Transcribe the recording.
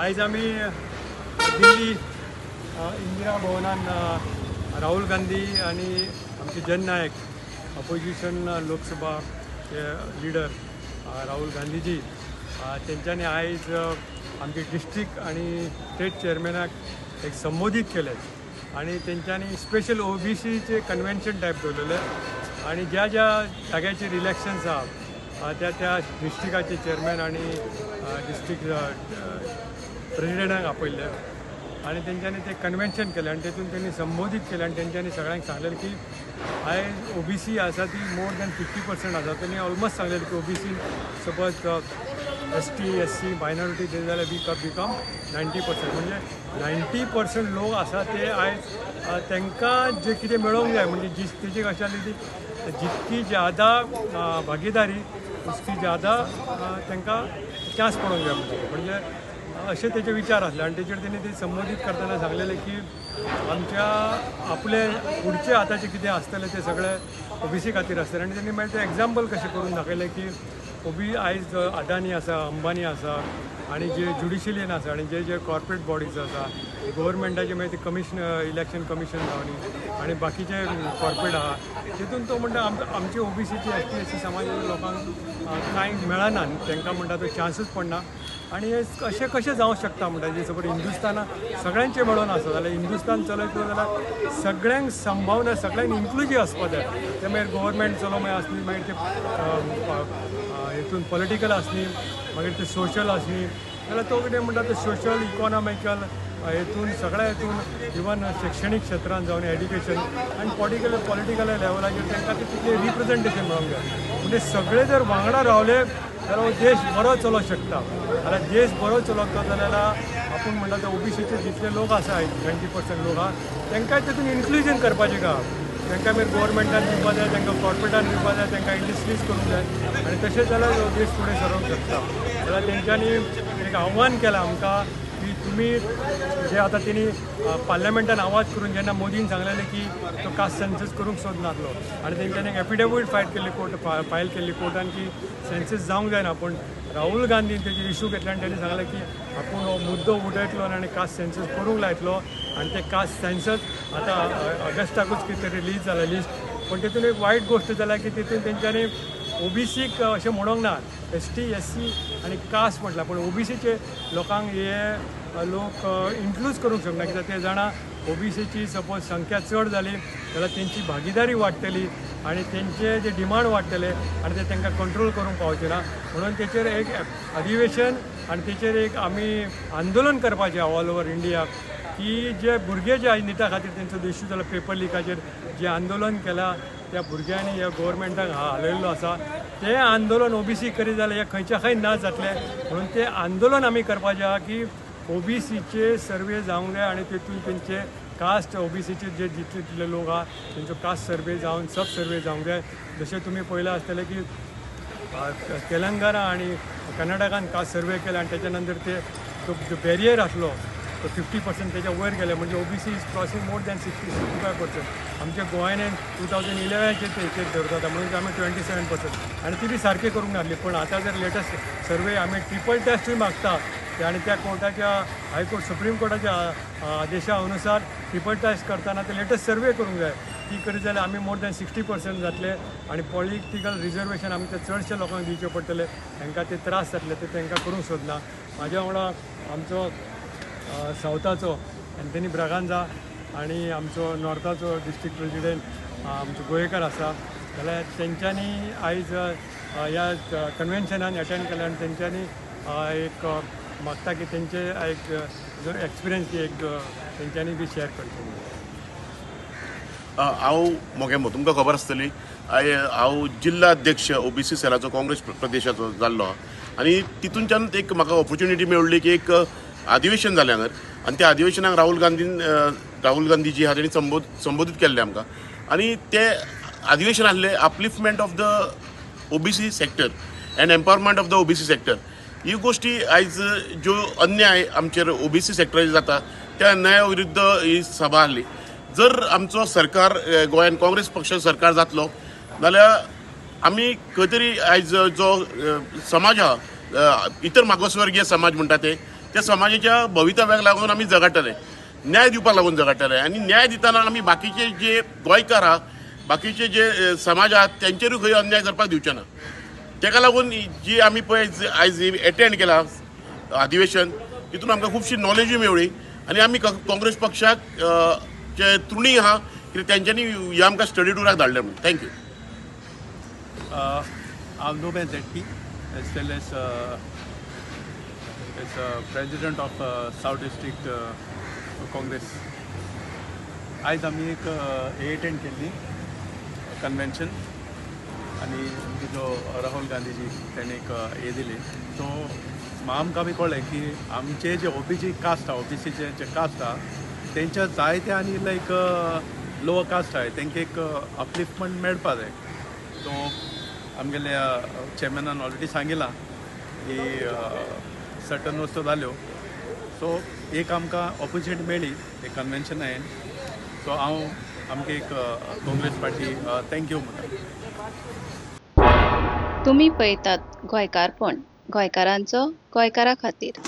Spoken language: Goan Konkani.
आयज आमी दिल्ली इंदिरा भवनान राहुल गांधी आनी आमचे जननायक अपोजिशन लोकसभा लिडर राहुल गांधीजी तेंच्यांनी आयज आमचे डिस्ट्रिक्ट आनी स्टेट चेअरमॅनाक एक संबोधीत केलें आनी तेंच्यांनी स्पेशल ओबीसीचे कन्व्हेन्शन टायप दवरलेलें आनी ज्या ज्या जाग्याचेर इलेक्शन्स आहा त्या त्या डिस्ट्रिक्टाचे चेअरमॅन आनी डिस्ट्रिक्ट प्रेसिडेंटाक आपयल्ले आनी तेंच्यांनी ते कन्व्हेन्शन केलें आनी तेतून तेंणी संबोधीत केलें आनी तेंच्यांनी सगळ्यांक सांगलें की आयज ओबीसी आसा ती मोर दॅन 50% आसा. तेणी ऑलमोस्ट सांगलें की OBC suppose ST, SC, minority दिले जाल्यार we become 90%, म्हणजे 90% लोक आसा ते आयज तांकां जे कितें मेळोंक जाय, म्हणजे जी तेजी कशें जाली ती जितकी ज्यादा भागीदारी उसकी ज्यादा तांकां चान्स पडोंक जाय म्हणजे अशे तेजे विचार आसले. आनी तेजेर तेणी ते संबोधीत करतना सांगलेलें की आमच्या आपले फुडचे आतांचे कितें आसतलें ते सगळे ओबीसी खातीर आसतलें. आनी तेणी मागीर ते एग्जाम्पल कशें करून दाखयलें की ओबी आयज अदानी आसा, अंबानी आसा आनी जे ज्युडिशियलीन आसा आनी जे जे कॉर्पोरेट बॉडीज आसा, गव्हर्मेंटाचे मागीर ते कमिशन, इलेक्शन कमिशन जावनी आनी बाकीचे कॉर्पोरेट आहा, तितून तो म्हणटा आमचे ओबीसीची, एसटी, एससी समाजाच्या लोकांक कांय मेळना आनी तांकां म्हणटा तो चान्सूच पडना. आनी हे अशें कशें जावंक शकता म्हणटा, जे सपोज हिंदुस्तानाक सगळ्यांचें मेळोन आसा जाल्यार हिंदुस्तान चलयतलो जाल्यार सगळ्यांक संभावना, सगळ्यांक इन्क्लुजीव आसपा जाय. ते मागीर गव्हर्मेंट चलोवंक मागीर आसली, मागीर ते हितून पॉलिटिकल आसली, मागीर ते सोशल आसली जाल्यार तो कितें म्हणटा ते सोशल, इकॉनॉमिकल हेतून सगळ्या हेतून, इवन शिक्षणीक क्षेत्रान जावन एड्युकेशन आनी पॉलिटिकल लेवलाचेर तांकां ते तितलें रिप्रेजेंटेशन मेळोंक जाय. म्हणजे सगळे जर वांगडा रावले जाल्यार हो देश बरो चलोवंक शकता. जाल्यार देश बरो चलोवंक जाल्यार आपूण म्हणटा ते ओबीसीचे जितले लोक आसा, 90% लोक आहा, तांकांय तितून इन्क्लुजन करपाचें का, तांकां मागीर गोवोरमेंटान दिवपा जाय, तांकां कॉर्पोरेटान दिवपा जाय, तांकां इंडस्ट्रीज करूंक जाय आनी तशें जाल्यार हो देश फुडें सरोंक शकता. जाल्यार तेंच्यांनी एक आव्हान केलां आमकां की तुमी जे आतां तेणी पार्लमेंटान आवाज करून जेन्ना मोदीन सांगलेलें की तो कास्ट सेन्सस करूंक सोदनासलो आनी तेंच्यांनी एक एफिडेवीट फायल केल्ली, कोर्ट फायल केल्ली कोर्टान की सेन्सस जावंक जायना, पूण राहुल गांधीन तेजी इशू घेतले आनी तेणी सांगलें की आपूण हो मुद्दो उठयतलो आनी कास्ट सेन्सस करूंक लायतलो. आनी ते कास्ट सेन्सस आतां ऑगस्टाकूच कितें तरी रिलीज जालें लिस्ट, पूण तेतून एक वायट गोश्ट जाल्या की तितून तेंच्यांनी ओबीसीक अशें म्हणोंक ना, एसटी, एससी आनी कास्ट म्हटलां, पूण ओबीसीचे लोकांक हे लोक इन्क्लूज करूंक शकना, कित्याक ते जाणा ओबीसीची सपोज संख्या चड जाली जाल्यार तेंची भागीदारी वाडटली आनी तेंचे जे डिमांड वाडटले आनी ते तांकां कंट्रोल करूंक पावचे ना. म्हणून तेचेर एक अधिवेशन आनी तेचेर एक आमी आंदोलन करपाचें ऑल ओवर इंडिया की जे भुरगे जे आयज निटा खातीर तेंचो इश्यू जाला, पेपर लिकाचेर जें आंदोलन केलां त्या भुरग्यांनी ह्या गोवोरमेंटाक हालयल्लो आसा, तें आंदोलन ओबीसी करीत जाल्यार हें खंयच्या खंय ना जातलें. म्हणून तें आंदोलन आमी करपाचें आहा की ओबीसीचे सर्वे जावंक जाय आनी तेतून तेंचे कास्ट ओबीसीचे जे जितले तितले लोक आहा तेंचो कास्ट सर्वे जावन सब सर्वे जावंक जाय. जशें तुमी पळयलां आसतलें की तेलंगणा आनी कर्नाटकान कास्ट सर्वे केले आनी तेच्या नंतर ते जो बॅरियर आसलो तो 50% तेच्या वयर गेले, म्हणजे OBC is crossing more than 60-65%. आमच्या गोंयान 2011चे तेचेर धरता म्हणून आमी 27% आनी ती बी सारकी करूंक नासली. पूण आतां जर लेटस्ट सर्वे आमी ट्रिपल टेस्टूय मागता आनी त्या कोर्टाच्या हायकोर्ट सुप्रीम कोर्टाच्या आदेशा अनुसार ट्रिपल टेस्ट करतना ते लेटस्ट सर्वे करूंक जाय. ती करीत जाल्यार आमी मोर दॅन 60% जातले आनी पॉलिटिकल रिजर्वेशन आमच्या चडशे लोकांक दिवचें पडटलें, तांकां ते त्रास जातले, ते तांकां करूंक सोदना. म्हाज्या वांगडा आमचो सावथाचो एन्थनी ब्रागांजा आनी आमचो नॉर्थाचो डिस्ट्रिक्ट प्रेसिडेंट आमचो गोवेकर आसा, जाल्यार तेंच्यांनी आयज ह्या कन्वेन्शनान एटेंड केलें आनी तेंच्यांनी एक मागता की तेंचे एक जो एक्सपिरियन्स की एक तेंच्यांनी बी शेअर करचें. हांव मोगेमो, तुमकां खबर आसतली, हांव जिल्ला अध्यक्ष ओबीसी सेलाचो काँग्रेस प्रदेशाचो जाल्लो आहा आनी तितूनच्यान एक म्हाका ऑपॉर्च्युनिटी मेळ्ळी की एक अधिवेशन जालें हांगर आनी त्या अधिवेशनाक राहुल गांधी जी आहा तेणी संबोधीत केल्लें आमकां आनी ते अधिवेशन आसलें upliftment of the OBC sector and empowerment of the OBC sector. ही गोश्टी आयज ज्यो अन्याय आमचेर ओबीसी सेक्टराचेर जाता त्या अन्याया विरुद्ध ही सभा आसली. जर आमचो सरकार गोंयान काँग्रेस पक्ष सरकार जातलो जाल्यार आमी खंय तरी आयज जो समाज आहा, इतर मागासवर्गीय समाज म्हणटा ते त्या समाजाच्या भवितव्याक लागून आमी झगडटले, न्याय दिवपाक लागून झगडटले. आनी न्याय दितना आमी बाकीचे जे गोंयकार आहा, बाकीचे जे समाज आहात तेंचेरूय खंय अन्याय करपाक दिवचे ना. तेका लागून जी आमी पळय आयज एटेंड केला अधिवेशन, तितून आमकां खुबशी नॉलेजूय मेवळी आनी आमी काँग्रेस पक्षाक जे तृणी आहा कित्याक तेंच्यांनी हे आमकां स्टडी टुराक धाडले म्हणून. Thank you. हांव Ruben Zetty, as well as as president of South District Congress. आयज आमी एक एटेंड केल्ली कन्वेन्शन आनी जो राहुल गांधीजी तेणे एक हे दिली, सो आमकां बी कळ्ळें की आमचे जे ओबीसी कास्ट आहा, ओबीसीचे जे कास्ट आहा तेंच्या जायते आनी लायक लोअर कास्ट आहाय, तेंकां एक अपलिफ्टमेंट मेळपा जाय. सो आमगेल्या चेअरमॅनान ऑलरेडी सांगिलां की सर्टन वस्तू जाल्यो, सो एक आमकां ऑपॉर्च्युनिटी मेळ्ळी एक कन्वेन्शन हांवें. सो हांव आमगे एक काँग्रेस पार्टी thank you म्हणटा. तुमी पळयतात गोंयकारपण, गोंयकारांचो गोंयकारा खातीर.